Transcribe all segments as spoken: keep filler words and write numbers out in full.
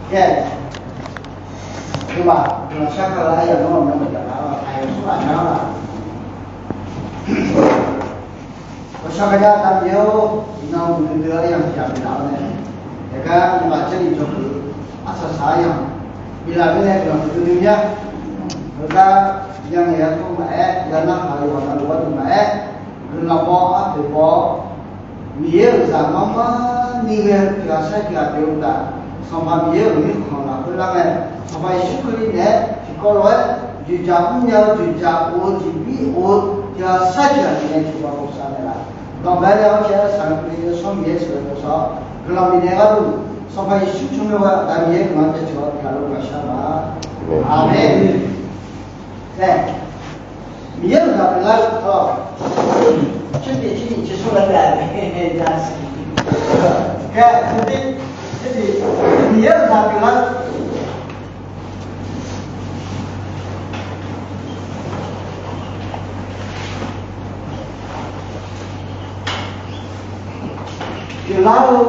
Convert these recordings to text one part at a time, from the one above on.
Khaer, guiqlanq shar kar-eu aryamq nawr maqya maqya lar-awr, aqyawf smr ghaq nar-aq, ghawqshaq gaqya damq-ir-awr, iqnan muiqdui dui-eu aryamq tiq ghaq biflaf-awr nae, yaeqgar nymrma Jarlif jawrkeuv arsaq saq aryamq biflaf-eu nae guiqlanq huiqdui dui mir-a. Heugar yanghae-eu tawr maqaer, ya narhaq-eu yawqha navluf gharduq maqaer, guiqlanq baw arpoeq baw-awr, Miqyaer-euq zaq marmar ni ghae-eu tiq ghaq sar tiq ghaq pyeuf-eu uqtaf, Sanqpaq Miqyaer-euq mirkhanq lafkhoer lar ngae, Sanqpaq Yeqsur Kali naeq-aer tiqkawv lof-aer dzoeqdzaq mrnya-eu, dzoeqdzaq of-eu, jeqbir of-eu tiq ghaq sar tiq ghaq pyeuf nae tiqpov pov sar naeqlaf. Ganqbae laer-awr caer-aer saqlaq Kali-eu Yawsanr Miqyaer sheuqghae pov sar-awr, guiqlanq bifnaeq gharduq, Sanqpaq Yeqsur tsawrmyanr-eu Aqda Miqyaer guiqlanq jaceuq-awr tiq ghaq lof-aer gaqshar ma. Aqmeq. Nae, Miqyaer-euq zaq pyeuflar-eu, tsertiq tsertiq tsertiq, Miqyaer-euq zaq pyeuflar-eu, pyeuflar-eu,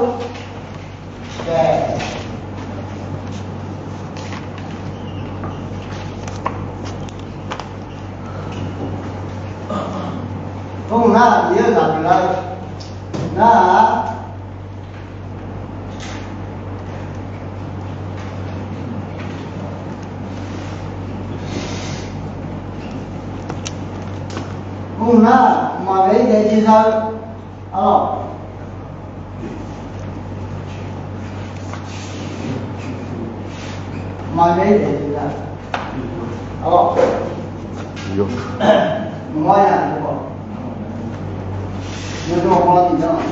Khoer nar, Miqyaer-euq zaq pyeuflar-eu nar-aq, khoer nar, maqbyav-ir daef-eu jeq za-eu, arlawq, maqbyav-ir daef-eu jeq za-eu, arlawq, maqmawr ya-eu, yawdawr mawr tiqjan-a,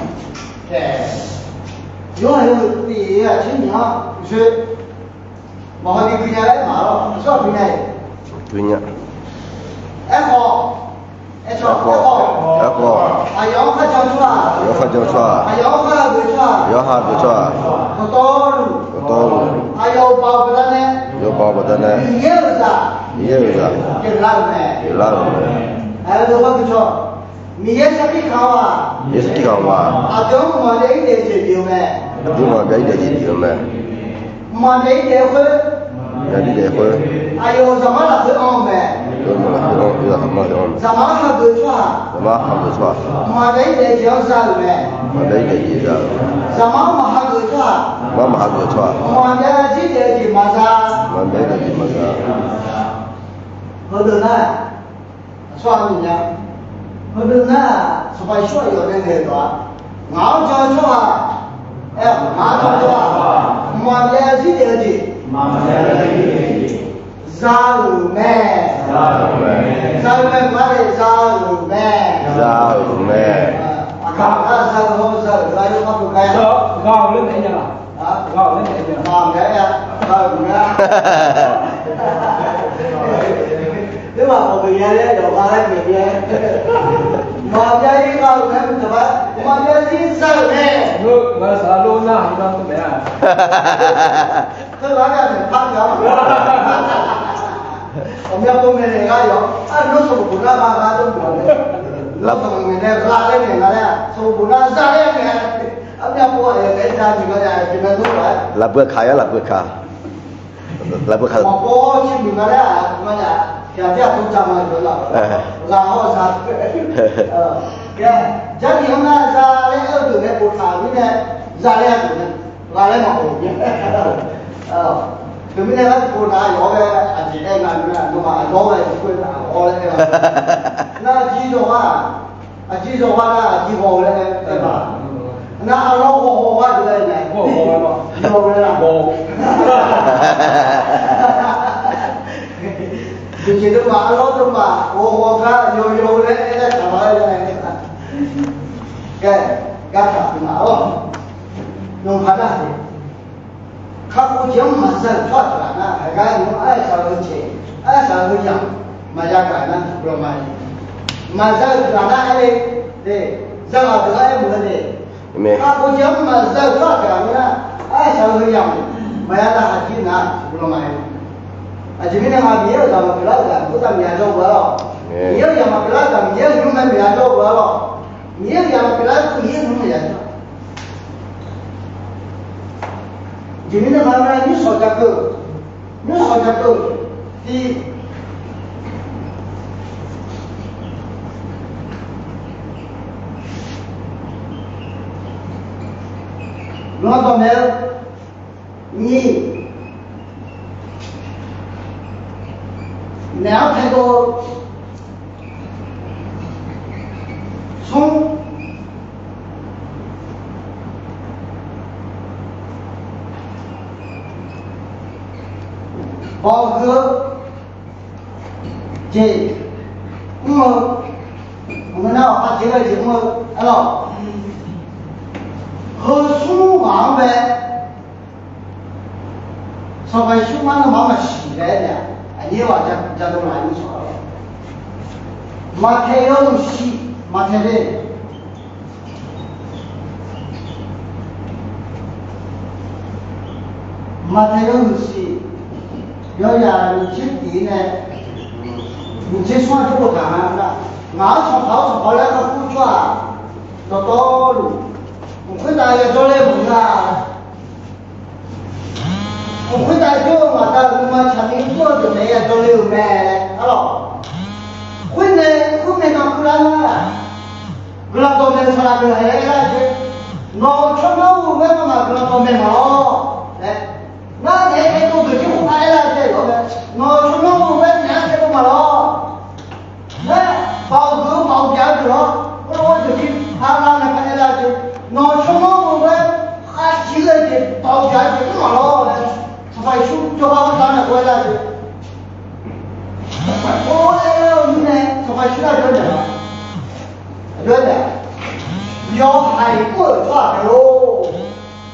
yawqha yawhuiq tiq ghaq tser nyiq-anr zoe, maqhaw ni gui nya laer maq-awr, aqsur aq gui nya-iq, gui nya. Aerkhawf, aerkhawf, aerkhawf, aqyawf-anr kharjan tsawrhaq, aqyawf-anr kharjan tsawrhaq, aqyawf-anr hageuf tsawrhaq, aqyawf-anr hageuf tsawrhaq, dawqtawvluf, dawqtawvluf, aqyawf-euq baoq baqdanae, aqyawf-euq baoq baqdanae, Miqyaer-euq zaq, Miqyaer-euq zaq, pyeuflar-euq mae, pyeuflar-euq mae. Aqyawf-euq baoq baqdanae, Miqyaer sarkir kaq-awr-aq, Miqyaer sarkir kaq-awr-aq, aqdui-anr maqbyav-ir daef-eu jeq pyeuf-eu mae, aqdui-anr maqbyav-ir daef-eu jeq pyeuf-eu mae. Maqbyav-ir daef-eu khoer, maqbyav-ir daef-eu khoer, aqyawf-euq zaqmar lafkhoer anr-eu mae, aqyawf-euq zaqmar lafkhoer anr-eu mae. Zaqmar-anr hageuf-eu tsawrhaq, zaqmar-anr hageuf-eu tsawrhaq, maqbyav-ir daef-eu jeq-anr za-euq mae, maqbyav-ir daef-eu jeq za-euq mae. Zaqmar-anr maqhageuf-eu tsawrhaq, zaqmar-anr maqhageuf-eu tsawrhaq, maqbyav-ir daef-eu jeq maqza, maqbyav-ir daef-eu jeq maqza. Heudeuq nar, aqsur aq miqnya, heudeuq nar, Sanqpaq Yeqsur aqyawf nae ngaeq-eu dawq-a, ngaq-anr jan-eu tsawrhaq, aer, ngaq-anr jan-eu tsawrhaq, maqbyav-ir daef-eu jeq za-euq mae, za-euq mae, za-euq mae, za-euq mae, za-euq mae. Aqkar aqkar za-eu hawr za-euq gar yawkhav pov gar-a. Ghaq-euq laer maeq-aer nya laq? Ghaq-euq laer maeq-aer nya laq? Ghaq-euq mae-a, ghaq-euq mae-a. Nymrma bawq geuf ya laer yawqghaq laer geuf ya. Maqbyav-ir ghaq-euq mae-a, maqbyav-ir za-euq mae. Ngaq saqlaq lor nar-aq, nar tov maeq-a. Teughaq nar-aq, par nya-awr, ghawqmya pov maeqnaeq gar yawq. Aqnawr sanqbof bof nar ma nar tov maeq-a. Nar sanqbof maeqnaeq ghaq laer maeq nga laer-aq, sanqbof bof nar za laer maeq-a. Aqmya pov-aq yawdaef ja jeq nga ya jeq mae nar-aq, lafbui kaq ya, lafbui kaq. Lafbui kaq. Maqpov-awr shir muiq nga laer-aq, ma ya, tiq ghaq tiq ghaq tov ja ma yawq laf. Ghaq hawr za. Jarlif-anr nar za laer aer-eu deuq nae boftaq-euq mirnae, za laer-a deuq nae, ghaq laer maqbof-eu mirnae. Teumirnae lar tiqpov nav yawq-awr ghae aqjeq aer nga-eu mae, nawmaf aqyawf-anr ghae tiqpov-aer nar aqyawf-awr laer aer-a. Nar aqjir yawqghaq, aqjir yawqghaq nar aqjir ghawq-eu laer aer ma. Nar arlawr ghawqghawq gharduq laer mae. Yawq-eu laer-a. Yawqjeq deuq maf, arlawr deuq maf, ghawqghawq gar yawqyawq-eu laer aer-aer taq ma laer mae. Khaer, garkaq tiq maf-awr, nawq paq nar-aq, kakhof jeq-anr maqza-euq tsawrhaq tiq ghaq nar, haeq gar nymr arsaq-eu jeq, arsaq-eu yamq maqya gaq nar, guiqlanq ma-iq. Maqza-euq tiq ghaq nar aer le, zaqghaq deuq-anr aer meuq-eu de. Kakhof jeq-anr maqza-euq tsawrhaq tiq ghaq nar, arsaq-eu yamq maqya nar, aqjir nar guiqlanq ma-iq. Aqjeq mirnae ma, Miqyaer-euq zaq maqpyeuf lar-euq ghaq khoertav miqya jawr beu-a lawq. Miqyaer-euq zaq maqpyeuf lar-euq ghaq Miqyaer-euq nymr mae miqya jawr beu-a lawq. Miqyaer-euq zaq maqpyeuf lar-eu Miqyaer nymr mae ya jawr. Tiqmirnae maqngeur, nymrshawq ja keuv, nymrshawq ja keuv, tiq, guiqlanq dawqmaeq-eu, nyiq, naeq-anr taedov-eu, smr, baoq huiq-eu jeq mr-eu, maqngeur nar aqpaq jeq-eu jeq mr-eu, arlawq, heu smr ghaq-anr bae Sanqpaq Yeqsur ngar nawmaf-anr maqsiq laer aer-a. Aqnyir ghaq jadov laf-eu nymrshawq-a. Maqtaeq yawhuiq shif, maqtaeq le. Maqtaeq yawhuiq shif, yawzaq nyiq tser tiq nae nyiq tser smr-anr jawrluf taq nga nar, ngaq-anr sanqpaq-awr sanqpaq laer kharkur tsawrhaq dawqtawvluf, mq khoertav yajawr ler maqngeur-a. Mq khoertav jawr-eu ngaq da-euq nuima tsaqni jawr-eu deuq naeq-aer yajawr ler-eu mae. Arlawq, khoer nae, khoer nae garkawv lar nar, guiqlanq dawqmaeq saqlaq deuq-anr aer-a jeq, nawq-euq tsawrmyanr-eu ghoe-aer ngamaf guiqlanq dawqmaeq maqlawr laer, ngar naeq-aer aerdov deuq jir khoertav aer lar-eu jeq lawr mae. Nawq-euq tsawrmyanr-eu ghoe-aer naeq-aer aerdov maqlawr laer, baoq deuq-eu baoq byaf-eu deuq-awr, heulof-aer deuq jir par lar nae par aer lar-eu jeq, nawq-euq tsawrmyanr-eu ghoe-aer khar siq-eu jeq baoq byaf-eu jeq mr maqlawr laer, Sanqpaq Yeqsur jawrgar lar nae ghoe-aer lar-eu jeq, heulof-aer aer lar-eu mirnae Sanqpaq Yeqsur lar jawr naeq-a. Aqjox-aer taef-a, yawhaiq mr-euq tsawrhaq taef-or,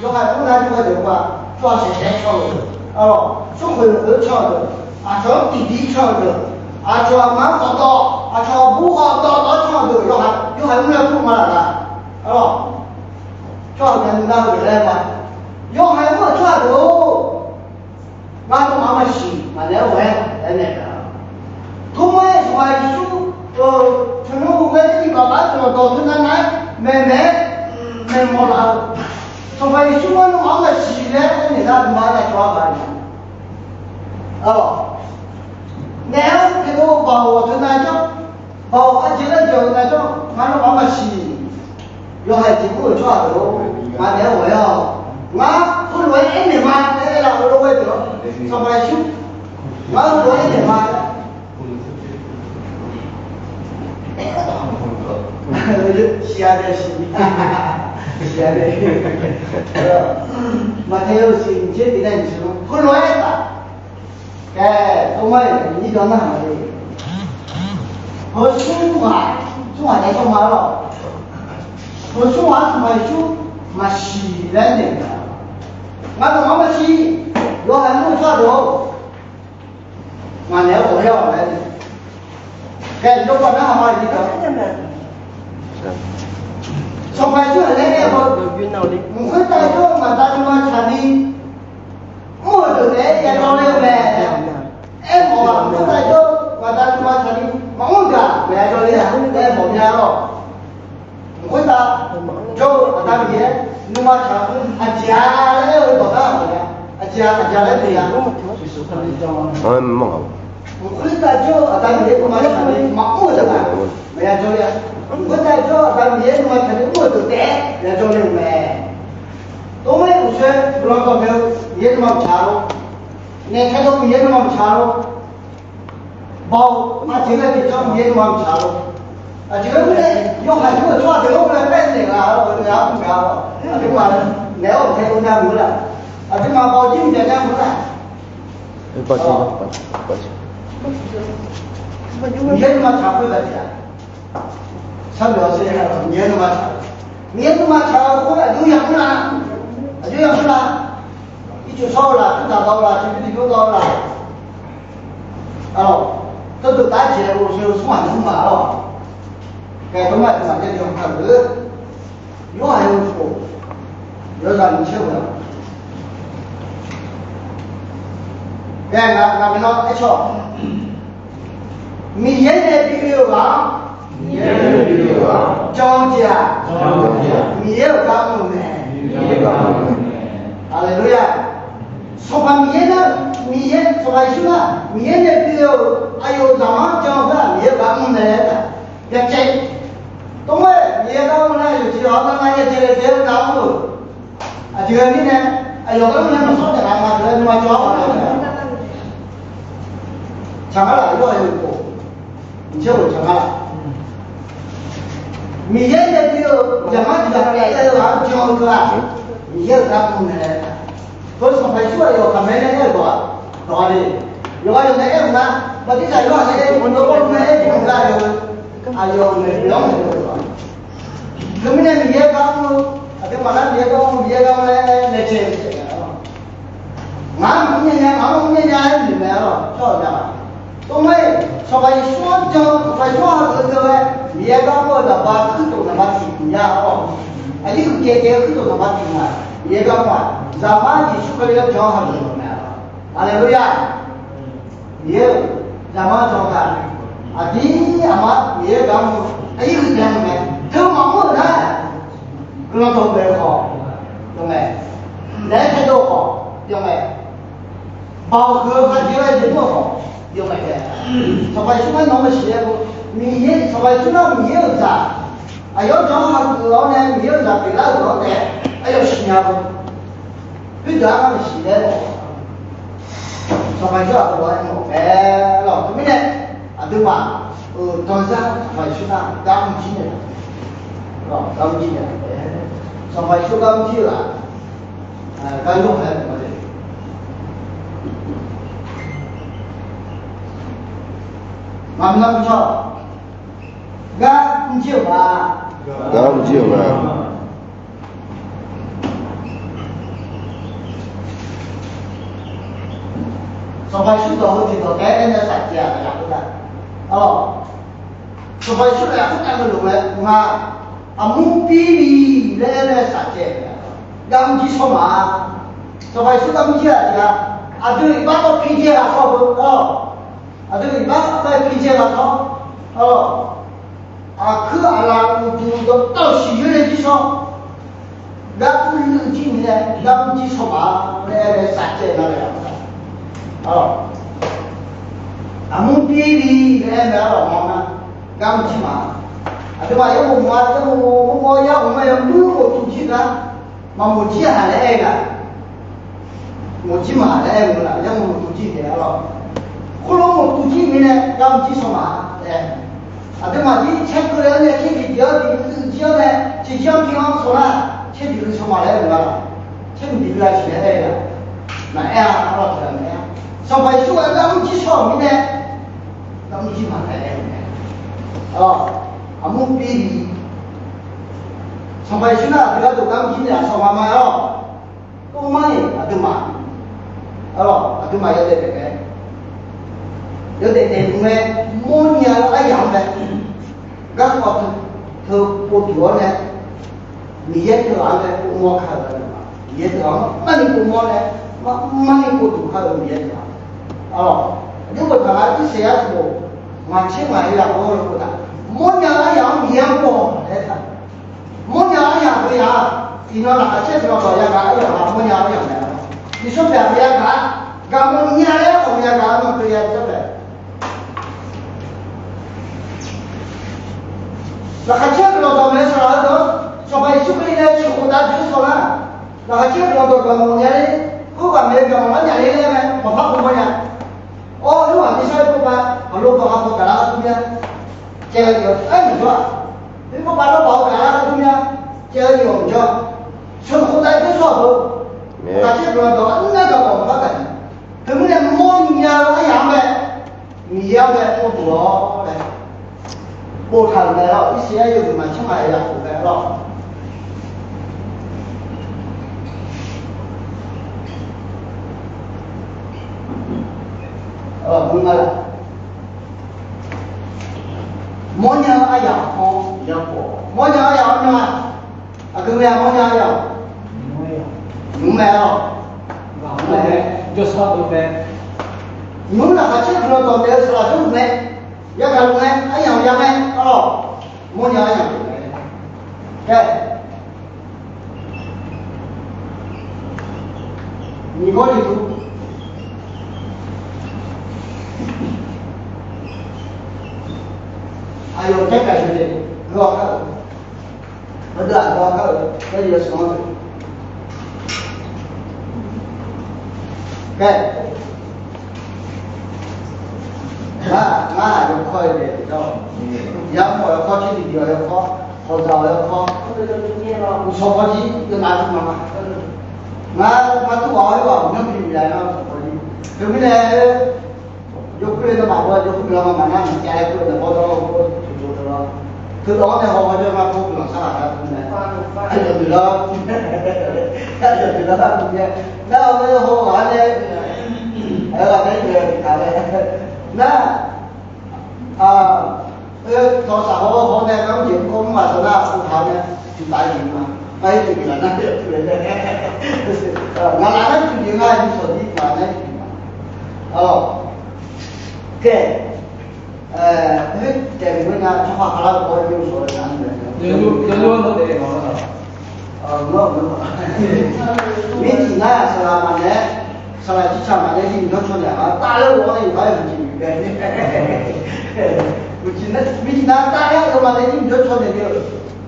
yawhaiq mr nar jawrgar deuq-a, tsawrhaq saeqsaeq-aer can-eu deuq, arlawq, smrkhoeq khoeq-aer can-eu deuq, aqcawq-anr tiqdir can-eu deuq, aqcawq aqma-anr dawqdawv, aqcawq aqbur khawf dawqdawv-aer can-eu deuq, yawhaiq, yawhaiq mr nar jawr ma laf-a. Arlawq, tsawrhaq nae nuinar-eu deuq laer ma, yawhaiq mr-euq tsawrhaq deuq-or, ngar nawmaf-anr maqsiq, ngaq naeq-aer ghae-aer naeq-a. Tov mar-aer Sanqpaq Yeqsur-euq tsawrmyanr ghoe-aer tiqbaq baq-aer guiqlanq dawq teunav nav-aer maeqmaeq-aer maeqmawf laf-eu, Sanqpaq Yeqsur ngar nawmaf-anr maqsiq laer aernaeq nar, nuima-anr nae cawv-ar baq-a. Arlawq, naeq-aer teulof baoq-awq teunav jawr, baoq-awq aqjeq laer jeq-awq teunav jawr, ngar nawmaf-anr maqsiq, yawhaiq jeq mr-euq tsawrhaq deuq-or, ngaq naeq-aer ghae-awq. Ngar heulof-aer aernaeq ma laer aer laf-eu lof-aer deuq-awr, Sanqpaq Yeqsur, ngar heulof-aer aernaeq ma laer, siq-a nae siq, siq-a nae, Maqtaeq yawhuiq shif nyiq tser tiq nae nyiq tser-anr heulof-aer aertaq. Khaer, tov mar-iq nyir dawv nar-aq le, heu smr ghaq, smr ghaq nae jawr ma-ar lawq. Heu smr ghaq-anr Sanqpaq Yeqsur maqsiq laer aernaeq-a. Ngar nawmaf-anr maqsiq, yawhaiq mr-eu tsawrhaq deuq-or, ngaq naeq-aer ghawqhaer-awq laer. Khaer, yawkawv narhaq ma-iq, Sanqpaq Yeqsur aqlaer aer-eu, mq khoertav jawr-eu ngaq da nuima tsaqni mr-euq deuq naeq-aer yajawr ler-eu mae. Aermawf-aq, mq khoertav jawr-eu ngaq da nuima tsaqni maqmr-eu deuq-aq naeq yajawr ler-a laer aermawf mya-ar lawq. Mq khoertav jawr-eu Aqda Miqyaer nuima tsaq-eu aqjeq-a laer aer-eu dawqdar-aq maqya. Aqjeq-a, aqjeq-a laer maqya. Mq khoertav jawr-eu Aqda Miqyaer nuima tsaqni maqmr-eu deuq-aq maqya jawr ler-a. Mq khoertav jawr-eu Aqda Miqyaer nuima tsaqni mr-eu deuq taef-aer yajawr ler-eu mae. Tov mar-iq uqshoe guiqlanq dawqmaeq-eu Miqyaer nuima maqtsaq lor. Naeq taedov Miqyaer nuima maqtsaq lor. Baoq aqjeq laer jeq jawr Miqyaer nuima maqtsaq lor. Aqjeq laer mirnae yawhaiq mr-euq tsawrhaq deuq-or laer paer naeq ghaq-awr naeq-aer mr gaq-awq. Aqduimaf naeq-awr taedov nya meuq-eu laf. Aqduimaf baoq jir mqbyav nya meuq-eu laf. Miqyaer nuima tsaq khoer baqdaq-a. Sharnoeq-awr sher-a, Miqyaer nuima tsaq. Miqyaer nuima tsaq-eu khoer aqjox yamr la. Aqjox yamr la. Ircuf shawr-eu laf, turdaq dawv-eu laf, tiqbymr tiqbymr dawv-eu laf. Arlawq, tawrdov tar jeq-aer ghovsher-eu smr ghaq nae mr ma-ar lawq. Khaer, tov mar-iq tov maq jaer-eu taqleur. Yorhaq yawhuiq khof, yawzaq nyiq tser ghoe-aq, khaer, ngaq, ngaq maeqnan aercawq, Miqyaer nae bi oe-euq ghaq-anr jan-eu jeq-aq, Miqyaer-euq gar mr-eu mae. Haleluya. Sanqpaq Miqyaer nar, Miqyaer, Sanqpaq Yeqsur nar Miqyaer nae bi-eu aqyawf-euq zaqmar jan-eu gar Miqyaer gar mr mae-aer taq, yacaev. Tov-aer Miqyaer gar mr laer yawqjeq lar nar yacaev le taef-aer gar mr-euq. Aqjeq mirnae, aqyawf gar mr nae maqsawr taef-a, aqdui-aer nuima jawr-awr nar, tsaq ngar laf yawr-eu khof, Miqyaer-euq tsaq ngar laf. Miqyaer nae bi-eu zaqmar tiq ghaq taef-aer-eu ghaq-anr jan-eu teu-aq, Miqyaer-euq gar mr mae-aer taq. Heu Sanqpaq Yeqsur aqyawf khaqmae nae aer-euq dawq-a, dawq-a le. Yawqha yawq nae aer-euq nar, Bartirsaq Yawrhaq nae aer-eu, Yawrhaq nae aer-eu, aqyawf maeqpyeuf-anr maeqpyeuf-eu dawq. Teumirnae Miqyaer gar mr-eu, aqduimaf nar Miqyaer gar mr, Miqyaer gar mr laer nae caev-eu taef-a. Ngar maqmr nya nya, ngar maqmr nya nya-aer noeq mae-a lawq, tsawrhaq nya. Tov-aer, Sanqpaq Yeqsur-anr jan, Sanqpaq Yeqsur-anr hageuf deuv-aer Miqyaer gar mr-eu zaqba kuirtof zaqba tiq nya-awq. Aqyuif huiqdzaeq dzaeq-eu kuirtof zaqba tiq nya, Miqyaer gar mr-aq, zaqmar Yeqsur Kali-anr jan-anr hageuf-eu mae-a lawq. Haleluya! Miqyaer-euq zaqmar jan-eu taq, aqdir aqma Miqyaer gar mr-eu aqyuif huiqdzaeq-anr mae. Teu maqmr-euq nar, guiqlanq dawq bae-eu khawf, yawmae, laer taedov-eu khawf, yawmae, baoq huiq-eu kharjeq-aer jeq mr-eu khawf, yawmae tae. Sanqpaq Yeqsur nar nawq-anr maqsiq-aer, Miqyaer, Sanqpaq Yeqsur nar Miqyaer-euq zaq, aqyawf-anr jan-anr hageuf-awr nae Miqyaer-euq zaq pyeuflar-euq dawq-anr taef-aer, aqyawf siqnya-eu. Khoerdeuq-anr maqsiq laer, Sanqpaq Yeqsur aqdui-anr aermawf-eu mae lawq. Teumirnae, aqduimaf-euq danzar Sanqpaq Yeqsur nar gar mr jir naeq, gar mr jir naeq, Sanqpaq Yeqsur gar mr jir-eu laf, gar yawr-aer ma le. Maqmr nar mr cawq, gar mr jir-euq ma. Gar mr jir-euq ma. Sanqpaq Yeqsur dawq heu tiq dawq taef-aer nae saqcaev-aq, lafkhoer tav. Arlawq, Sanqpaq Yeqsur lafkhoer tav-eu lof-aer nga, aqmur bir bi laer aer nae saqcaev-a, gar mr jir shawr ma. Sanqpaq Yeqsur gar mr jir-aq tiq ghaq, aqdui iqbax tawv pi dzae laf tawv heu-awr, aqdui iqbax tawv pi dzae laf tawv, arlawq, aqkuir aqlaf uqduq dawqtawv siqyoer nae jir shawr, gar mr jir mirnae gar mr jir shawr ma laer aer nae saqcaev ma le-a. Aqmur bir bi laer aer mae, arlawq, mawr nar, gar mr jir ma. Aqduimaf yaerbof mawr-a, yaerbof mawr mawr-a, yaerbof mawr-a, yaerbof mawr-a, mawr jir-a, maqmawr jir-aq laer aer-eu-aq, mawr jir ma laer aer-eu-aq, yaerbof mawr jir taef-a lawq. Khoerlof mawr jir mirnae gar mr jir shawr ma laer aer. Aqduimaf jir caer keuv-aer nae caer tiqjeq-anr tiqjeq jir-anr nae tiqjeq-anr pi-anr shawr nar, caer tiqjeq shawr ma laer aer-eu-aq, caer tiqjeq-a siq laer aer-eu-aq, maqaer-a, arlawq, tiqghaq maqaer-a. Sanqpaq Yeqsur-aq gar mr jir shawr-euq mirnae, gar mr jir ma laer aer-eu mae. Arlawq, aqmur bir bi, Sanqpaq Yeqsur nar aqdui gharduq gar mr jir naeq-aq shawr ma ma-awr, tov mar-iq aqduimaf, arlawq, aqduimaf yawdaef daef mae, yawdaef daefluf mae, mawrnya-eu aryaq-anr mae, garkawv teu pov duq-awr nae, Miqyaer teughaq-anr nae povmawr ka-euq, Miqyaer teughaq-anr marni povmawr nae, marni pov duq ka-euq Miqyaer teughaq, arlawq, aqjox-aer taq-a, Irsaqyar tiq bof ngaq tser ngaq-ir lafkhoer-anr lof-aer taq, mawrnya-eu aryaq-anr Miqyaer-anr pov-awq laer taq. Mawrnya-eu aryaq-anr, iqnan laqkhaq caer guiqlanq dawq yagaq-eu aryaq-anr mawrnya-eu aryaq mae. Yeqsur paeq-aq maqya gaq-a, gaq mawrnya laer khawf maqya gaq-a, nan teuya dzawr paeq. Laqkhaq caer guiqlanq dawq maeq-eu saqlaq heudeuq-anr, Sanqpaq Yeqsur Kali nae ciqkhof dav dzoer shawr nar, laqkhaq caer guiqlanq dawq gaq mawrnya ler, khoerghaq maeq-eu gaq mawrnya ler laer mae, maqpar khof mawrnya. Awr, khoerghaq miqsar-eu khoerpav haqlo baqha paw gaqlar-eu dur mya, caev-eu jeq-awr aer maqjawr-aq, khoerpav lawrbaq-eu gaqlar-eu dur mya, caev-eu jeq-awr maqjawr-aq, sheuqkhof dav dzoer shawr-aq heu, laqkhaq caer guiqlanq dawq-anr nar gaq mawr maqpar gaq-a. Teumirnae mawrnya-eu aryaq-anr mae, Miqyaer-anr mae povduq-awr laer boftaq-euq mae lawr. Irsaqyar yawhuiq maqtsanr ngaq-aer lafkhof mae lawr. Mawrnya-eu aryaq-anr, mawrnya-eu aryaq-anr nya-a. Aqgeu mae-a, mawrnya-eu aryaq-anr nymq mae-a lawr. Nymq laqkhaq caer guiqlanq dawq daef-eu saqlaq jawrluf mae. Yagaq luf mae, aryamq ya mae, arlawq, mawrnya-eu aryamq pyeuf mae. Khaer, Nyiq Gawrliqtu, aqyawf taergaq jeq, ghawqkar-euq, aqdui aqdawr kar-euq, Jarlif yawsanr-anr, khaer, ngar, ngar aqyawf kawr-eu daef-eu dawr, yamawr-awq yawkawr, tsertiq diq-awq yawkawr, hawqzaq-awq yawkawr, uqshawq pawjir yawnav tmr ma. Ngar maqtur ghaq-awr yawqghaq myanr bi myav-aer uqshawq pawjir. Teumirnae, yawkawr le nawmaf-aq yawkawr guiqlanq ma maqnar maqjav-aer kur-eu nae bawrdawr-eu ghoe-awr toeqdov dawr-awr, teughaq-awr nae haw haw jawr ngar pawr guiqlanq sharghaq gar tmr nae, aqyawf noeqlar, aqyawf noeqlar lar mr-aer, nar-awr nae haw ghaq-anr nae, aqyawf ghaq nae noeq-eu tiqkaq nae, nar, oe, tawq saq haw haw nae gar mr jeq mr kawr mr maq tawq nar, aqkhof taq-awr nae tiqpav jeq ma, nar-ir jeq guiqlanq nar-ir jeq le nae, ngaq laf nar-ir jeq ngar nishawq dir ngaq nar-ir jeq ma. Kae, khoer taef-eu khoer nar tsawrhaq khavlar-eu khawf-awr yawsanr-eu nar-ir jeq, mirtiq nar-aq saqlaq maqnaeq-aer, saqlaq jircaq maqnaeq-aer jir mqjanr caw naeq-a tavler-eu-awr nae iqbax-aer maqjeq bif bae, mirtiq nar tavler-eu maqnaeq jir mqjanr caw naeq-eu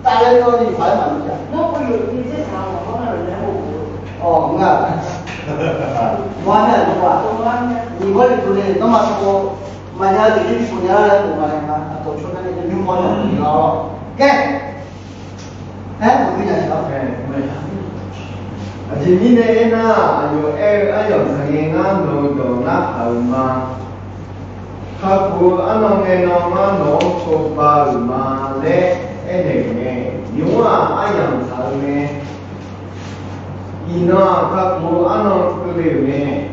tavler-awr nae iqbax-aer maqjeq bif-a. Awq, ngar, mawr-a nae aqduimaf, Nyiq Gawrliqtu le nawmaf sanqbof maqnya-eu tiqjir bifnaeq-a laer bof ma nae ma, aqtawq tsawrganr nae nymr mawr-awr nae lawr. Kae, aer, maqbi nya shaq-awr. Aqjeq mirnae aernar, aqyawf aer-eu aryamq taqngae ngar nawq-eu dawq narhaq-euq ma. Kakhof-eu arnan ngae nan ngar nawq-anr cawba-euq ma laer aernaeq-euq mae. Nymq-mr-aq aryamq taq-eu mae. Iqnan-aq kakhof-eu arnan keuvle-euq mae.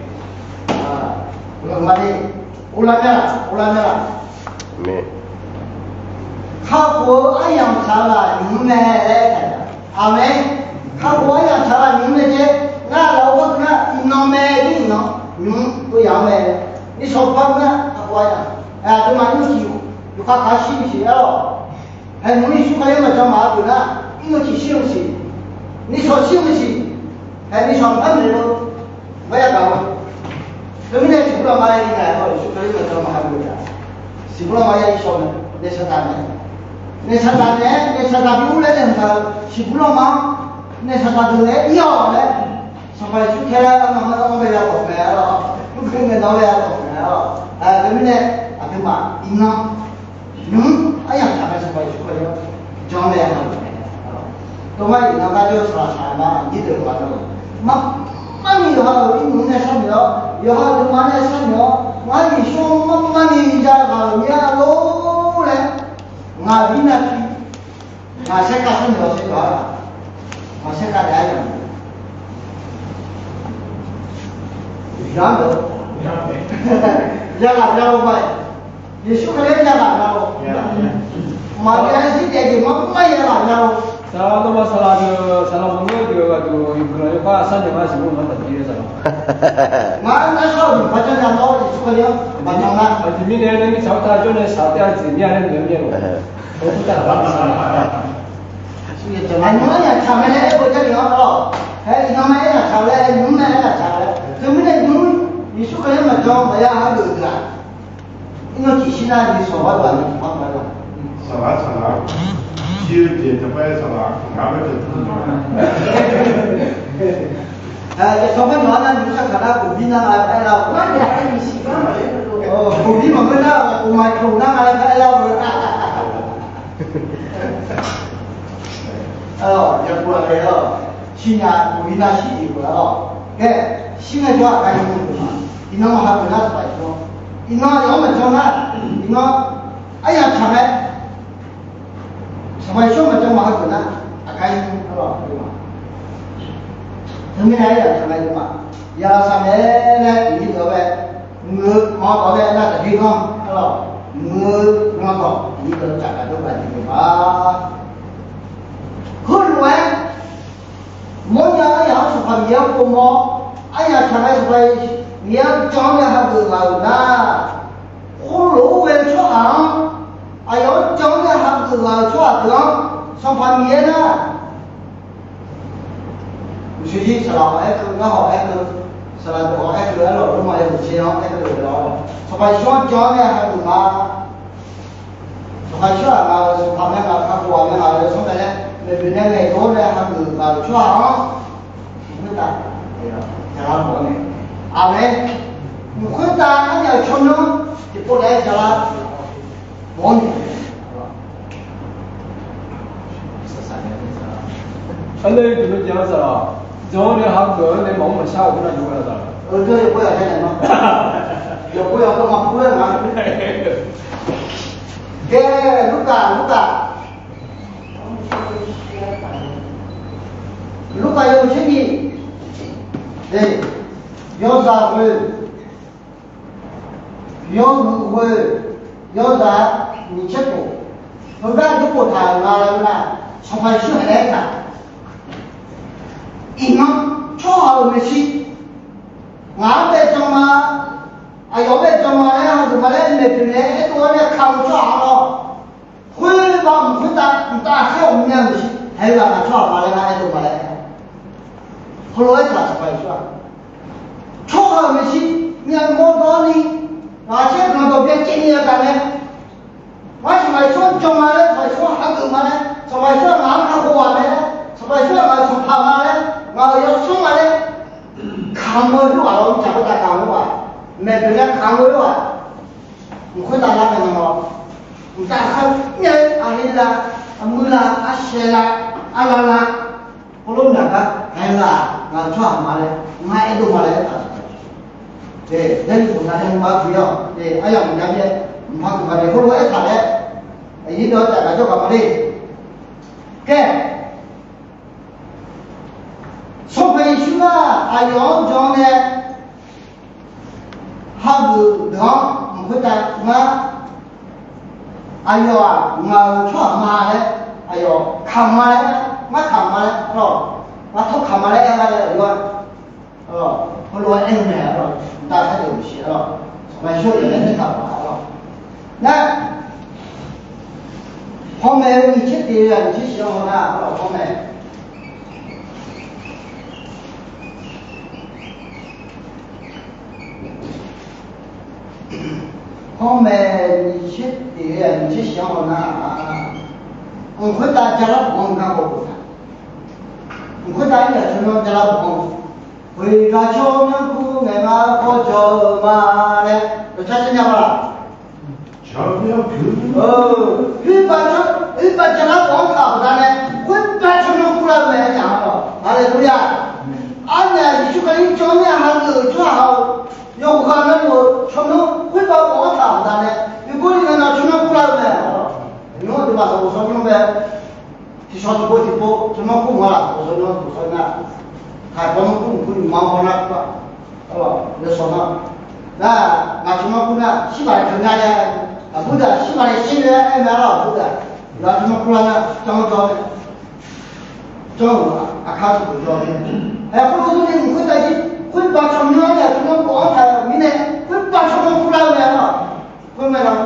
Uvlanr nya-a, uvlanr nya-a. Kakhof-eu aryamq taq-eu ghaq nymq-mr mae laer aertaq-euq. Aqmeq. Kakhof-eu aryamq taq-eu ghaq nymq-mr mae jeq. Ngar lafov gharduq nar iqnan mae, nymq iqnan nymq-mr-eu yamq-anr mae. Nishawq par nar kakhof aryamq, aqduimaf irnmr tiq yawkhav kaq shir-eu siq aer-awq. Haeq nymq-mr Yeqsur Kali-anr maqjan maqha geuf nar, irnmr tiq shir-eu siq, nishawq shir-eu siq, haeq nishawq maqpar maeq-eu maqya gaq-eu. Teumirnae siqbur lanma-aer naeq-awr Yeqsur Kali-anr maqjan maqha geuf-a. Siqbur lanma ya irshawr mae, naeq saqdaq naeq, naeq saqdaq naeq-aer naeq saqdaq bi ur laer naeq mqtaq-eu siqbur lanma-anr naeq saqdaq deuq naeq-aer ir-awq laer, Sanqpaq Yeqsur khaerlar-aer arnan-anr bae ya tawq mae-awr, mrkeuv ngae nan-anr bae ya tawq mae-awr. Teumirnae aqduimaf iqnan nymq-mr aryamq taq mae Sanqpaq Yeqsur Kali-anr jan-anr bae ya tawq mae. Tov ngar iqnan ngar jawr-eu saqlaq saqlaq ma aqnyir deuq-aq nar, marmarni yawqha-euq irnmr nae sharnoeq-awr, yawqha-euq nuima nae sharnoeq-awr, ngar Yeqsur-anr marmarni ya ghaq-euq mir-a lor laer, ngaq-euq mirnae pi, ngaq saerkar sharnoeq-awr saerkar-a, ngaq saerkar daef-aer yamq-eu, yamq-eu, yaghaq ya-eu ma. Yeqsur Kali-anr yaghaq ya-eu, maqbyav-aer zir daef jeq marmar yaghaq ya-eu. Saqlaq nawmaf saqlaq deuq, saqlaq maqngeur deuq-eu ghaq deuq, guiqlanq yawkar sharnoeq ngar siqbur lanma taqbi-aer saqlaq. Ngar nar shawr-euq jeq par janr nya nawr Yeqsur Kali-anr maqjan nar, aqjeq mirnae nae mirtsaq-anr ta jawr nae shaq taef-a jeq mir-a laer noeq-aer mir-a lor. Aqnymr-anr yaqtsaq mae laer aer-eu jarlif-anr lawr. Hae iqnan mae aer yaqtsaq laer, nymq-mr mae aer yaqtsaq laer. Teumirnae nymq-mr Yeqsur Kali-anr maqjan maqya hageuf deuq-aq, irnmr tiq shir nar ni sawq gharduq aqnyir tiq par gharduq. Saqlaq saqlaq, shir-eu jeq taqpaer saqlaq, ngaq-anr bae jeq taq. Sanqpaq Yorhaq nar nymq-mr sarkaq nar, koqbir nar nga laer aer lar-eu. Koqbir maqngeur nar, koqmaq coq nar nga laer aer lar-eu. Yaqkov-aq ghae-awr, shirnya koqbir nar shir-iq-euq-awr, ghae, shir ngaejawr-aq ghae-eu ma. Iqnan maqha geuf nar Sanqpaq Yeqsur, iqnan yawf-anr maqjan nar, iqnan aryaq tsaq mae. Sanqpaq Yeqsur maqjan maqha geuf nar, aqgar ir-awr, teumirnae aryaq tsaq mae-eu ma. Yaqlaf saq mae laer tiqnyir deuq-awr bae, muiq-eu manr dawq-awr bae nar taqdir ganr, arlawq, muiq-eu manr dawq tiqnyir deuq-awr tsaf gaq dawr gaq jeq deuq ma. Khoerlof-aer, mawrnya aryaq-anr Sanqpaq Miqyaer-anr povmawr, aryaq tsaq mae Sanqpaq Miqyaer-anr jan-anr nae hageuf ghaq-euq nar, khoerlof-aer ghae-eu tsawrhaq-anr, aqyawf-anr jan-anr nae hageuf ghaq-euq tsawrhaq deuq-anr Sanqpaq Miqyaer nar, uqshoe jir saqlaq hawq aer keuv, ngar hawq aer keuv, Saqlaq deuq-anr aerkeuv-aer lawq, Lormav yawhuiq tser-anr aerkeuv-aer lawq. Sanqpaq Yeqsur-anr jan-awr nae hageuf ma. Sanqpaq Yeqsur-aq ngaq-euq sanqpaq mae, ngaq-euq kakhof-aq mae, ngaq-euq yawsanr mae laer maeqboeq nae ngaeqdov-awr nae hageuf ngaq-euq tsawrhaq-anr, mq khoertav, aqmeq, mq khoertav arnyaf-euq tsawrmyanr tiqpov laer jalar-awr nae, Arler tiqmeuq jan-eu saqlaq, jan-awr nae hageuf-anr nae maqmr maqshar-euq khoertav jov-a saqlaq. Yawqpov yawqpov maqpur-aer nga. Ghae, Lurkaf, Lurkaf, Lurkaf yawhuiq tser nyiq, yawzaq ghoe, yawhuiq ghoe, yawzaq nyiq tser khof, heugar dur khoftaq-euq nga laer nar, Sanqpaq Yeqsur haeq-aer taq, iqnan tsawrhaq-euq maeqshi, ngaq-anr bae jan ma, aqyawf-anr bae jan ma laer hageuf ma laer maeqboeq nae aerdov-awr nae kamq-eu tsawrhaq-anr lawr, khoerbav mq khoertav mqtav khaer ghawqmya maeqshi haeq-eu ghaq ngaq tsawrhaq ma laer nar aerdov ma laer, heulof-aer taq Sanqpaq Yeqsur-aq, tsawrhaq-euq maeqshi myavnuiv mawrdawr ni, ghaqkhaer guiqlanq dawq byacaevni-eu taf mae. Ngar Sanqpaq Yeqsur-anr jan ma laer, Sanqpaq Yeqsur-anr hageuf ma laer, Sanqpaq Yeqsur-aq ngaq-anr kakhof-aq mae laer, Sanqpaq Yeqsur-aq ngaq-euq sanqpaq ma laer, ngaq-euq yawsanr ma laer, kamq-eu khoerghaq lawr, mqdzaq khoertav kamq-eu khoerghaq, maeqboeq nae kamq-eu khoerghaq, mq khoertav lar nae ma lawr, mqtav khaer myav-aer aqli la, aqmuiq la, aqshaeq la, arlala, heulof myaq gar haeq-eu ghaq ngaq-euq tsawrhaq ma laer ngar aerdov ma laer aertaq-euq. Jarlif khof nar nae mqpar guiq-awq. Aryamq maqjav mir-aer mqpar guiq ma nae heulof-aer aertaq laer, aqyuif dawq-anr taf gaq jawr gaq ma le. Khaer, Sanqpaq Yeqsur nar aqyawf-anr jan-awr nae hageuf deuq-anr mq khoertav ngar, aqyawf-aq ngaq-euq tsawrhaq ma laer, aqyawf kamq ma laer, ngar kamq ma laer, ngar tawr kamq ma laer aer-a laer aqyawf-aq, heulof-aer aer-eu mae lawr, mqtav khaer deuq maqsiq lawr, Sanqpaq Yeqsur-anr nae aertaq-euq lawr. Nar, panmaeq-eu nyiq tser tiq-eu aqnyir tser shif-anr haw nar, panmaeq Panmaeq nyiq tser tiq-eu aqnyir tser shif-anr haw nar, mq khoertav jalar bawq-anr gar baw-eu taq. Mq khoertav-aer aqcawq-anr jalar bawq-anr, khoeq gaq tsawrmyanr kur ngaeq ma kawv jawr-eu ma laer dawqcar caer nya ma laq. Khoerbav, khoerbav jalar bawq-anr taq baqdanae, khoerbav tsawrmyanr kur lar-eu mae aqnyaf-anr lawq. Haleluya. Arnyaf Yeqsur Kali-anr jan-awr nae hageuf-euq tsawrhaq-eu yawqghaq navluf-eu tsawrmyanr khoerbav bawq-anr taq baqdanae, yawqgawr ni ngae nav tsawrmyanr kur lar-eu mae. Nymr-anr deuq maqsaq ghof shawr nymr mae. Tiqshawq tiqpov tiqpov tsawrmyanr kur ma laq, ghof shawr nymr ghof shawr nar, taqbawr nymr kur mq kur nymq ma haw nar kur-aq, yawshawq nar, nar, ngaq tsawrmyanr kur nar shirpaq-aer teunya nae, aqbur deuq-aq shirpaq-aer shir nae aer mae lawr, aqbur deuq-aq, yawqha tsawrmyanr kur lar nar janr jawr nae, janr-euq aqkar tiqpov jawr nae, aer khoerlof-aer ni mq khoertav jir khoerbav tsawrmyanr-anr nae tsawrmyanr bawq-anr taq-euq mirnae, khoerbav tsawrmyanr kur lar-eu mae lawr. Khoerngae nan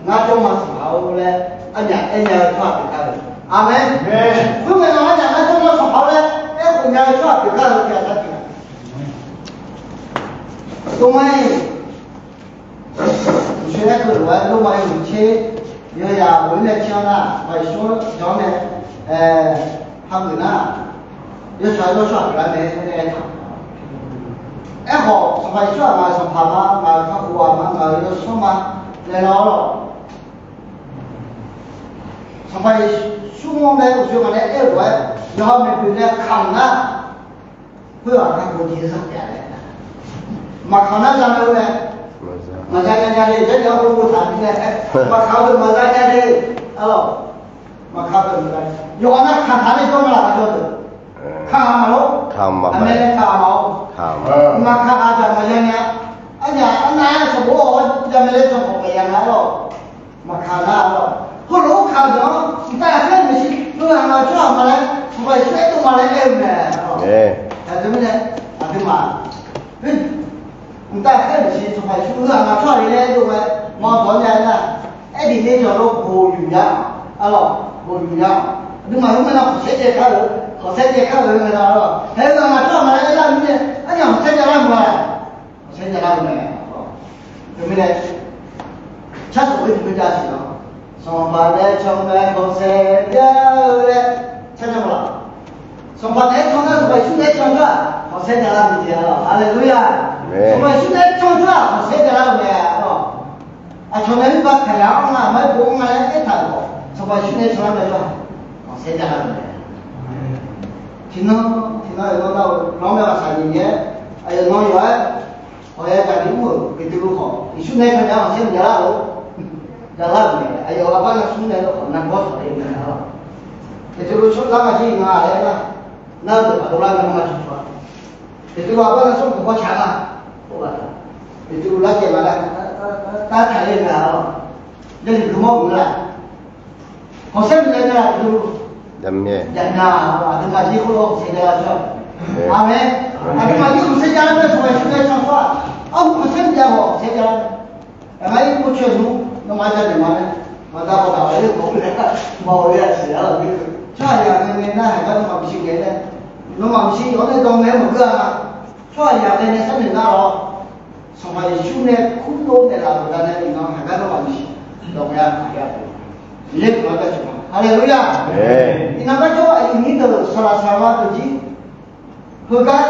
ngar jawr ma siqpaq-or laer arnyaf aer nya-eu tsawrhaq pyeuf kar-eu. Aqmeq. Khoerngae nan arnyaf ngar jawr ma siqpaq-or laer aerkhof nya-eu tsawrhaq pyeuf kar-eu tiq ghaq nar tiq ghaq. Dawqma-iq, uqshoe aerkeuv lof-aer Lormav yawhuiq tser yawzaq ghoe-anr nae tser-anr nar, Sanqpaq Yeqsur-anr jan-awr nae hageuf nar, yawtsaq yawtsaq pyeuflar mae aer taq. Aerkhawf Sanqpaq Yeqsur-aq ngaq-euq sanqpaq ma, ngaq-euq kakhof-aq ma, ngaq-euq yawsanr ma laer lar-awr lawq. Sanqpaq Yeqsur-anr nae uqshoe ngaq nae aer-eu lof-aer yawqha maeqboeq nae kamq nar, khoerghaq kakhof tiq-eu zaq pyeuf-a laer. Maqkamq nar zanya-eu mae. Maqzanya nya le, Jarlif-anr ghovtaq-eu mirnae, maqkamq-eu deuq maqzanya le. Arlawq, maqkamq-eu deuq maqzanya. Yawqghaq nar kamq taq nae jawr ma laq, jawr deuq. Kamq-a maqlor. Aqmeq, kamq-a maqlor. Maqkamq-a deuq maqzanya. Arnyaf arnav-aer sanqbof-awr jamae laer sanqbof paqya nga lawq. Maqkamq nar lawq. Heulof-aer kamq deuq-anr mqtav khaer maeqshi, heu-aq ngaq-euq tsawrhaq ma laer Sanqpaq Yeqsur aerdov ma laer aer-eu mae. Aqjeq mirnae aqduimaf mqtav khaer maeqshi Sanqpaq Yeqsur heu-aq ngaq-euq tsawrhaq le laer aerdov mae. Maqbawq nya nar, aer bif le jawq lo bof yuf ya. Arlawq, bof yuf ya. Aqduimaf heu mae nar khawqsaer jaev kar-eu, khawqsaer jaev kar-eu mae nar lawq. Hae-eu ngaq-euq tsawrhaq ma laer aer lar-eu mirnae, khanqsaer javlar-eu ma. Khanqsaer javlar-eu mae. Teumirnae, carsof-aer tiqpov jav siq-awr, Sanqpaq nae can mae khanqsaer javlar-eu laer, carjav ma laq. Sanqpaq nae-aer can nar, Sanqpaq Yeqsur nae-aer can nar-aq, khanqsaer javlar-eu mae jeq-a lawq. Haleluya! Sanqpaq Yeqsur nae-aer can nar-aq, khanqsaer javlar-eu mae-a lawq. Aqcawq nae-aer ba kaqyaq-anr nga, aqma-aer bof-anr nga laer aertaq-euq khawf, Sanqpaq Yeqsur nae can lar mae lawq. Khanqsaer javlar-eu mae. Tiqnan tiqnan-euq nawr nar-eu nawr mae ghaqsaq nyiq nyae-aer, aqyawf nan yawf-aer, hawq-aer gaqli mr-euq Beqtuvluv khawf, Yeqsur nae can nar-aq khanqsaer javlar-eu, javlar-euq mae. Aqyawf aqbar nan smr nae-eu khawf, navgawr taq le mae-a lawq. Beqtuvluv tsawrlar maqjir nga laer nar, nar-eu deuq paq dovlar nga ma cawqcawq-a. Beqtuvluv aqbar nan smr khawf bawrtaq-a. Beqtuvluv lar jaev ma nar, tar taq le nga-a lawq. Jarlif guimawr mq nga laq. Khanqsaer maqjav nya-a Beqtuvluv. Jav nya-a, aqduimaf jir khoerlof khanqsaer javlar-eu tsawrhaq. Aqmeq. Aqduimaf jir khanqsaer javlar-eu Sanqpaq Yeqsur nae can-eu tsawrhaq. Arhu khanqsaer maqjav khawf khanqsaer javlar-eu. Aqma-ir povcoeq nmr, nawmaf-anr janaeq ma laer, maqda bawqdaq-a laer mawf-eu laer, mawf-eu laer siq-a lawq. Tsawrhaqzaq ngae ngae nar, haiq gar nawmaf maqsiq ngae laer, nawmaf maqsiq-awr nae dawq ngae-aer maqgeur-a. Tsawrhaqzaq ngae ngae sharnoeq nar-awr, Sanqpaq Yeqsur nae kurdov naeqlaf-euq baqdanae iqnan haiq gar nawmaf maqsiq dawq ngae-a. Miqyaer guiqlanq-anr jaceuq ma. Haleluya! Iqnan garjawr aqyuif nyir deuq saqlaq saqma deuq jir, heugar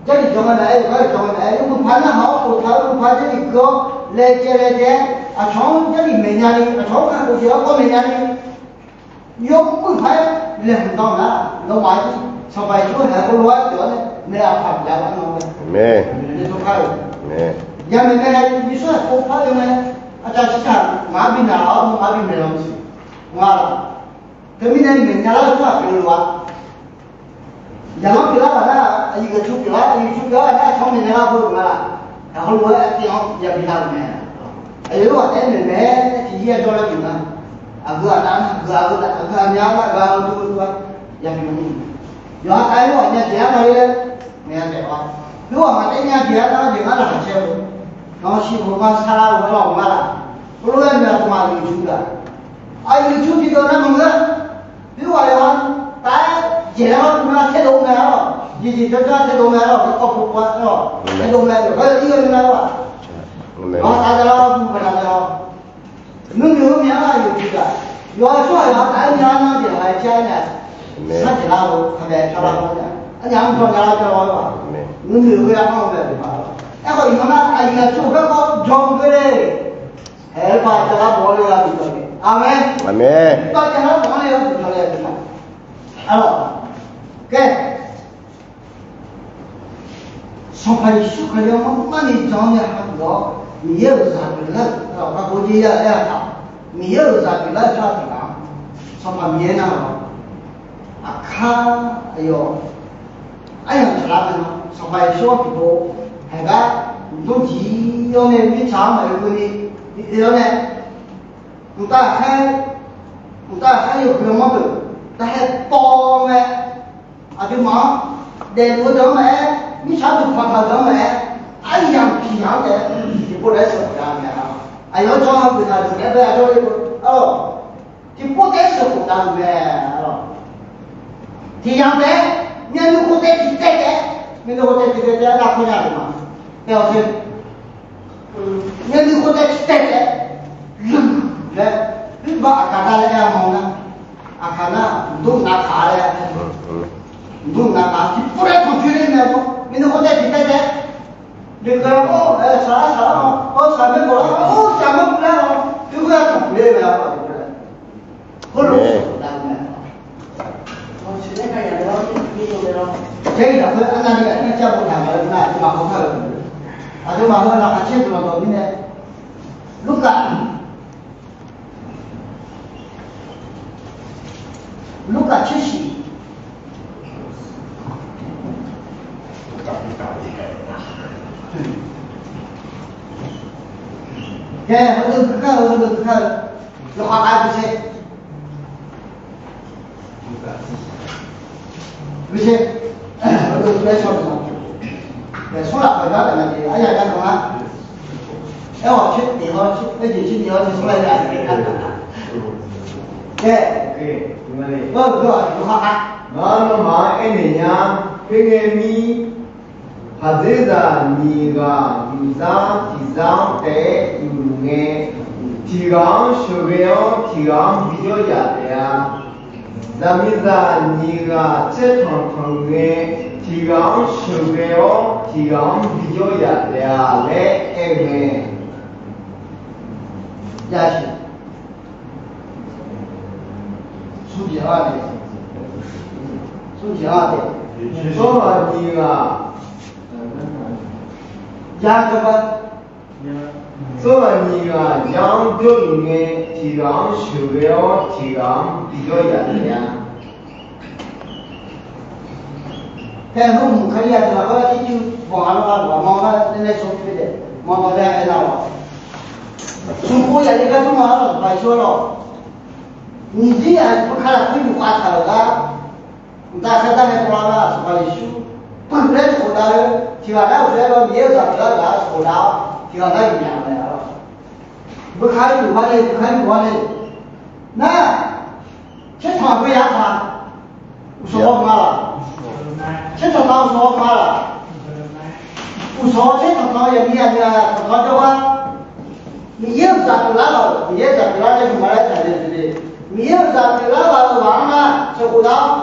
Jarlif jawr nga naeq-aer, yawqgar-euq jawr nga naeq-aer, yawmuiq paq narhaq-awr khoftaq-eu muiq paq Jarlif gui-awr laejae laejae, aqcawq-anr Jarlif maeqnya ni, aqcawq-anr kakhof jeq-awr kawv maeqnya ni, yawmuiq paq-aer laeqhmq dan nar, nawmaf-anr Sanqpaq Yeqsur haeq heulof-aer pyeuf-awr nae, naeq aqpaq biflaf-eu arnan mae. Yamaeq mae, Yeqsur-aq povpar-eu mae, aqcawq ciqcaq ngaq-anr bi naq-awr nawmaf-anr bi maeqlanq siq nga laq. Teumirnae maeqnya lar-eu tsawrhaq pyeuf-eu lof-a. Yaqlanr pyeuflar ghaq nar, aqyuif aqtsu pyeuflar, aqyuif aqtsu pyeuflar ghaq nar, aqcawq-anr maeqnya lar-eu lof nga laq. Heulof-aer aqtaf-anr yabi lar-euq mae. Aqyawf-anr ghaq taef-aer maeq mae, tiqjir-aer jawrlar pyeuf nar, aqgeu ghaq nar, aqgeu ghaq-eu nar, aqgeu ghaq nya-a nar, aqgeu ghaq-eu dur-eu dur-a, yabi lar-euq mae. Yawqha taef-aer yawqha nya jeq-aer nar-aer, ngaeq-a taef-a. Yawqha maqtaef nya jeq-aer nar, jeq ngar laqkhaq caer-eu, nawq-eu siq khof ma saqlaq-euq ghaq lawq nga laq. Heulof-aer aqduimaf aqyuif aqtsu-aq, aqyuif aqtsu tiqdeuq nar maqngeur-a. Yawqha yawqha taef-aer jeq-aer nar, taedov mae-a lawq. Jeqjeq jawrjawr-aer taedov mae-a lawq. Yawkawv pov pov-aer lawq, taedov mae-a lawq. Yawqha taef-aer nar, yawqha taef-aer nar, nuinoeq-eu myav-anr aqyuif aqtsu-aq, yawqha tsawrhaq yawqha taef-aer myav-aer nar jeq ghaq-aer jar-aer nae, sarjaeq lar-eu kaqdaeq jawrlar-awr nae, arnyaf-anr jawr nya lar jawr-awr lawq. Nuinoeq-eu ghoe-aer anr-eu mae aqduimaf. Aerkhawf iqnan nar, aqyuif aqtsu-euq garkawv jawr-eu ghoe le. Haeq-aer ba javlar mawf-anr le-eu gharduq jawr le. Aqmeq. Ba javlar mawf-anr le-eu gharduq jawr le aqduimaf. Arlawq. Kae, Sanqpaq Yeqsur Kali-anr marmarni jan-awr nae hageuf-awr, Miqyaer-euq zaq pyeuflar-euq garkawv jeq ya-aer-aq, Miqyaer-euq zaq pyeuflar-eu tsawrhaq tiq ghaq-anr, Sanqpaq Miqyaer nar-awq, aqkar aqyawf aryamq tsaqlar mae nan, Sanqpaq Yeqsur-anr tiqpov haeq gar mqdmr jiq-awr nae mirtsaq-anr maqoe keuvni bi oe-awr nae, mqtav ghaqkhaer, mqtav ghaqkhaer yawqgui-anr manr deuq, daqhae paw ngae, aqduimaf-anr daefluf-eu deuq-anr maqaer, mirtsaq duqpanq taq-eu deuq-anr maqaer, aryamq tiq yamq-anr taef-aer tiqpov taef-aer sheuqkhof dav-eu mae. Aqyawf-anr jan-eu guiqlanq deuq taef-aer bae-a jawr le-eu, arlawq. Tiqpov taef-aer sheuqkhof dav-euq mae, arlawq. Tiq yamq taef-aer, myavnuiv khof taef tiq taef taef-aer, myavnuiv khof taef tiq taef taef-aer lavkawr nya-euq ma. Taef-awq te. Myavnuiv khof taef tiq taef taef-aer, laer, Pirbav Aqkaq nar laer aer-a ma nar, Aqkaq nar, mqdmr navkaq laer, mqdmr navkaq tiqpov taef tanqcoer ler mae-a, myavnuiv khof taef tiq taef taef-aer, Deuq-eu, or, saqlar saqlar-awr, or, saqmaer bawqlar-awr, or, saqmaer bawqlar-awr, teugar tanqpuq ler-eu mae-a. Khoerlof-aer sheuqkhof dav-eu mae. Jarlif lafkhoer arnavni ghaq nar jar boftaq nga-eu nar, aqduimaf hawkar-eu, aqduimaf heu laqkhaq caer guiqlanq dawq mirnae, Lurkaf Lurkaf tser shiq. Ghae, heudeuq kar-eu, heudeuq kar-eu, yawkhav khav-eu bise. Bise. Heudeuq laer shaw-eu, smr lafkhoer gar taf nya jeq aryaq gar nan-a. Aerkhawf tser tiq haw, aer jeq tser tiq haw, smr lafkhoer gar taf nya. Ghae, yawkhav khav. Nawr nawmaf-anr aernaeq nya, khoerngae mir, Khaqdzerzaq nyiq ghaq yufzar tiqzar-anr taef-aer yufluf ngae, tiq ghaq-anr sheuqghae-awr tiq ghaq-anr bijawr yaf taef-a. Zaqmiqzaq nyiq ghaq caertanq tanq ngae, tiq ghaq-anr sheuqghae-awr tiq ghaq-anr bijawr yaf taef-a laer aer-eu mae. Yasiq. Smr jeq-a de. Smr jeq-a de. Tsawrhaq nyiq ghaq ya keuv-a. Tsawrhaq nyiq ghaq ya-anr jawrluf ngae, tiq ghaq-anr sheuqghae-awr tiq ghaq-anr bijawr yaf taef-a. Tae hmq Kali-aq teughaq-anr ircuf banq-a lawr-a, lawq mawr-a nae nae smr jeq-a de, mawr mawr laer aernar-awq. Smrkhof yaf le gar jawr ma-a lawq, Sanqpaq Yeqsur-a lawq. Nyiq jir-aq beuka lafkhoer yufkhav taq-euq gar, mqtav khardav nae tawvlar nar Sanqpaq Yeqsur puiq laer tiqkhof dav-eu, tiq ghaq nar uqshoe-aer bae Miqyaer-euq zaq pyeuflar ghaq-anr tiqkhof dav-awr tiq ghaq nar yufyaf-eu mae-a lawq. Beuka yuf-a le, beuka yuf-a le. Nar caertanq khoeryaq-a taq, uqshawq-awr ma laq. Caertanq taq uqshawq-awr ma laq. Uqshawq-awr caertanq taq-eu yaqmiq yaqmiq-aq tanqtanq jawrgar, Miqyaer-euq zaq pyeuflar ghaq-euq, Miqyaer-euq zaq pyeuflar laer yuf ma laer taq-eu jeq de. Miqyaer-euq zaq pyeuflar ghaq-euq ghaq-anr nar sheuqkhof dav-awr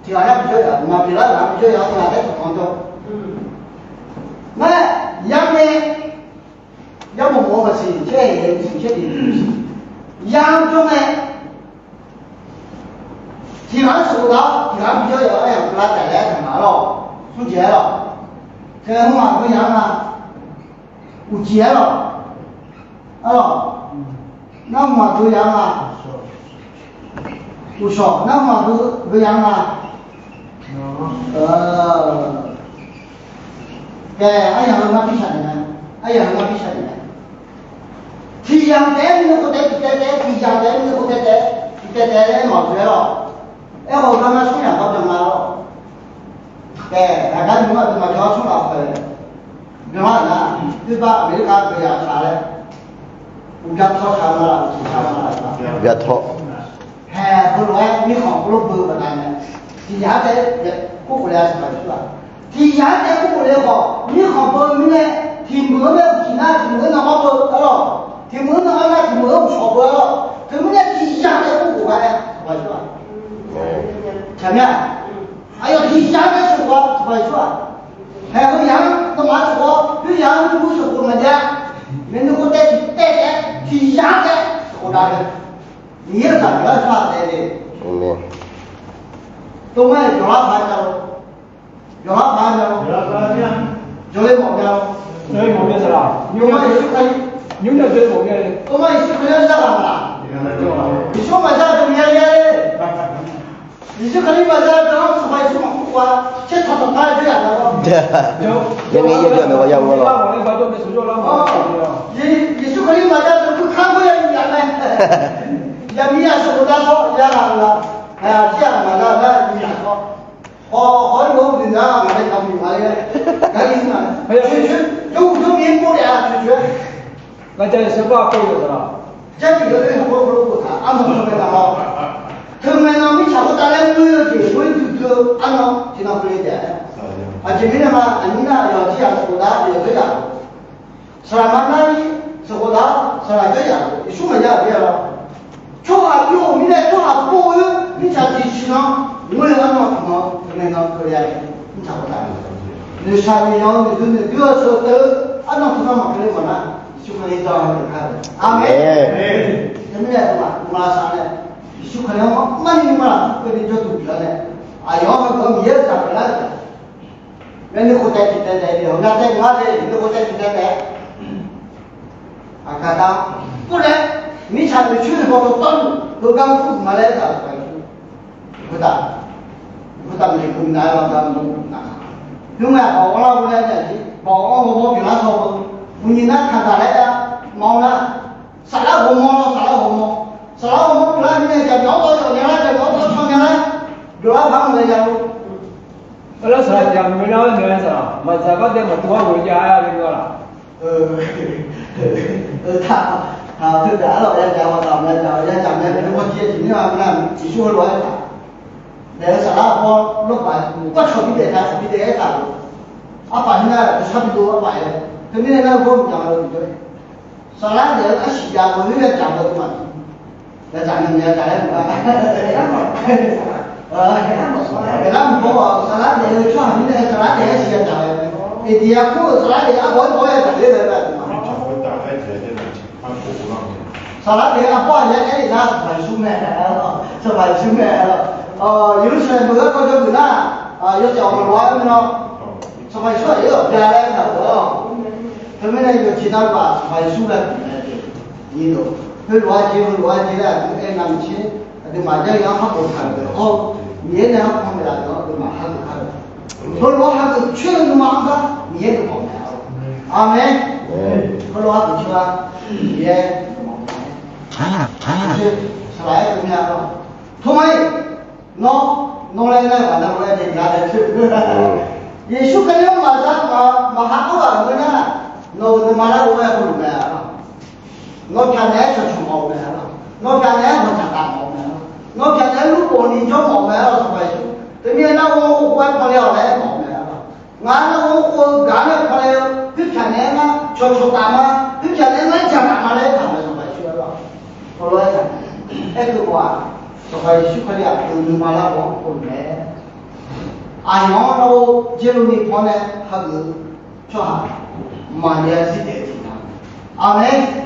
tiq ghaq nar bijawr yaf, maqpyeuflar ghaq-anr bijawr yaf-awr tiq ghaq nar tanqtanq jawr. Nar yar ngae, yar mawf mawf-eu maqsiq, caer-eu maqsiq, caer-eu maqsiq, yar-anr jawr ngae, tiq ghaq-anr sheuqkhof dav-awr tiq ghaq-anr bijawr yaf-awr aryamq pyeuflar taef laer aer-eu ma-a lawq. Smr jeq-a lawq. Tae hmq-aq beuya-anr ma, uqcif-aer lawq. Arlawq, nar hmq-aq beuya-anr ma, uqshawq nar hmq-aq beuya-anr ma. Tae aryamq-eu ngar pirshaq naeq-a, aryamq-eu ngar pirshaq naeq-a. Tiq yamq taef-aer nuikhof taef tiq taev taef, tiq yamq taef-aer nuikhof taef taef tiq taev taef laer maqtsoeq-aer lawq. Aerkhawf gar nar smr yamq gar byan ma lawq. Tae aqgar nuima deuq maqbyan-awr smr lafkhoer byan-a nar, nuibar Aqmeqlirkar deuq yaf taq laer, uqbya tawr taq ma laf, uqcif taq ma laf. Uqbya tawr. Haeq heulof-aer mirkhanq heulof beu baqdanae, tiq yamq taef-aer kurkhof le-a Sanqpaq Yeqsur-aq. Tiq yamq taef-aer kurkhof le khawf, mirkhanq beu mirnae, tiq meuq-anr nae uqcif nar tiq meuq-anr navmawr beu-a lawq. Tiq meuq-anr navmawr nar tiq meuq-anr uqshawq beu-a lawq. Teumirnae tiq yamq taef-aer kurkhof gar nae Sanqpaq Yeqsur-aq. Taqmir-a. Aqyawf tiq yamq taef-aer sheuqkhof-a Sanqpaq Yeqsur-aq. Haeq heu yamq-anr nawmaf-anr sheuqkhof-awr, khoer yamq-anr nuikhof sheuqkhof maqjav. Maeqnan khof taev tiq taev taef-aer tiq yamq taef-aer sheuqkhof dav-eu. Miqyaer-euq zaq pyeuflar-eu tsawrhaq taef le. Tov ngar-aer yawqlar paq-aer jav-eu. Yawqlar paq-aer jav-eu. Yawqle mawf mya-eu. Tov ngar Yeqsur Kali, tov ngar Yeqsur Kali-anr zar ghaq maqlaq. Yeqsur maqzar-eu teu mya le-a le. Yeqsur Kali maqzar-eu teu-anr Sanqpaq Yeqsur maqkur-a. Caertanq tanqpar-aer jawryaf lar-awr, Yeqsur Kali maqzar-eu teu kurkar ghoer-a yaf mae. Yaqmiqzaq sheuqkhof dav tawr ya ghaq maqlaq. Aqjir-aq maqzar nar yaqmiqzaq tawr. Haw, haw-aer lof-aer uqduq nar ngaq nae taqmuiq ma le-a. Gaqli ma, coeqcoer, yawhuiq yawmir-aer pov daef-a coeqcoer-aer. Ngar Jarlif sanqbof-anr pov-eu yawqghaq-aq, Jarlif yawdoer sanqbof-anr pov-eu taq arnan teumae naq haw. Teumae nan mirtsaq khoertav laer muir-eu jeq khoer duidui-eu arnan tiqnan keuvle taef-a. Aqjeq mirnae ma, aqnyir nar yawqjir yaq sheuqkhof dav yawqjir yaq Saqlaqma nar-ir sheuqkhof dav-awr saqlaq jawryaf-eu Yeqsur maqya-euq taef-a lawr. Tsawrhaq byov-euq mirnae tsawrhaq pov-eu mirtsaq tiqsiq nan, ngeur le arnan tiqnan teumae nan keuvle-a. Mirtsaq khoertav noeqshaq noeqyanq-eu noeqdui noeqdui-eu sheuqteu arnan tiqnan maqkeuvle mawf nar, Yeqsur Kali dan-eu taef-a. Aqmeq. Teumirnae aqduimaf maqsaq nae, Yeqsur Kali-anr marni nuima lafkhoer keuvni jawrduq bif-awr nae, aqyawf-anr heugar Miqyaer-euq zaq pyeuflar-eu taef Maeqnan khof taef tiq taev taef-aer, nar taev ngar le, nuikhof taef tiq taev taef-aer. Aqkar tar, khoer nae mirtsaq noeqcoer noeqbawq dawqtawvluf heugar kur-euq ma laer aertaq-euq paq-aer, khoertav, khoertav maqjeq keuvni nar-aer lar gar mr nar, nymr-aer aqbawq-anr lar-eu laer nar-aq, bawq-anr ghawrmawr pyeuflar shaw-eu, uqnyiq nar kaqdaq laer aer-a, mawr nar, saflar ghawrmawr lawr, saflar ghawrmawr, saflar ghawrmawr pyeuflar mirnae jaqmyawf-anr tawv yawf nya lar, jaqmyawf-anr tawv can nya lar, jawrlar bar maqghae nya-eu. Aerlar saqlaq tiq ghaq maqngeur nar-aer naeq-aer saqlaq maqdzaq gar dae maqtov-aer ghofle jav-aer le-a laq. Taq, taq teu daq-ar lawq ya jaq-awq taq maqya jaq-awq ya jaq maqya jaq-awq mawr jir-aer tiq mir-a nar, Yeqsur heulof-aer taq. Naeq-eu saflar hawr lawrbaq gawrcawq bi daef taq cawq bi daef-aer taq-euq. Arpaf mirnae-aq, sar bi dov arpaf-aer. Teumirnae nar-eu gawr mqjaq-eu deuq, saflar daef-eu arsiq jav-eu khoer yadzaq-eu aqduimaf, yadzaq ni maqya dzaq laer maqlar. Aqlar maqbaw-aq, saflar daef-eu tsawrhaq mirnae saflar daef-eu arsiq yadzaq-eu, Eqdiyaq kur-euq saflar daef arbawr arbawr yadzaq ler laer aqduimaf. Saflar daef-eu arbawr aqyar aer-eu nar Sanqpaq Yeqsur mae, Sanqpaq Yeqsur mae. Yeqlursaqlaeq meuq-eu garkawv jawrgeuf nar, yawshaef awq maqloq-a aer-eu nar, Sanqpaq Yeqsur aqyawf-anr bya laer aer-eu-awq. Teumirnae yawqjeq navluf-aq Sanqpaq Yeqsur mae. Heulof-aer jeq, heulof-aer jeq laer aqdui aer nga maqtser, aqduimaf Jarlif-anr hageuf taq-euq hawr-eu, Miqyaer nae-anr panmaeq laf-euq-anr aqduimaf hageuf kar-eu. Heulof-aer hageuf coer-eu nuima-anr gar Miqyaer geuf mawf mae-a. Aqmeq. Heulof-aer hageuf coer-a, Miqyaer geuf mawf mae. Saqlaq-aer teumirnae-a lawr, Tormar-iq, nawr, nawr laer nar-eu ghaq navluf-aer nae gaq laer coer. Yeqsur Kali-anr maqza maqha ur ghaq-euq ngeur nar, nawq-euq nuima larghov-aer heulof mae-a lawr. Nawr pyaq naeq-aer cawqcawq mawf-eu mae-a lawr. Nawr pyaq naeq-aer hawq taq taf mawf-eu mae-a lawr. Nawr pyaq naeq-aer lurbof ni jawr mawf-eu mae-a lawr. Sanqpaq Yeqsur, teumirnae nar-eu ghof-aer panle-awq laer mawf-eu mae-a lawr. Ngaq-anr nar-eu ghof-eu gaq-anr nae panle-eu, khoerpyaq naeq-aer ngar cawqcawq taf ma, khoerpyaq naeq-aer ngar jaq taf ma laer aertaq mae. Sanqpaq Yeqsur-a lawr, heulof-aer taq, aerkeuv mawf-aq, Sanqpaq Yeqsur Kali-aq deuq nuima larghov-anr heulof mae. Aqyawf-anr nar-eu Jarlif ni paw nae hageuf-eu tsawrhaq maqya zir daef-eu tiqnan. Aqmeq.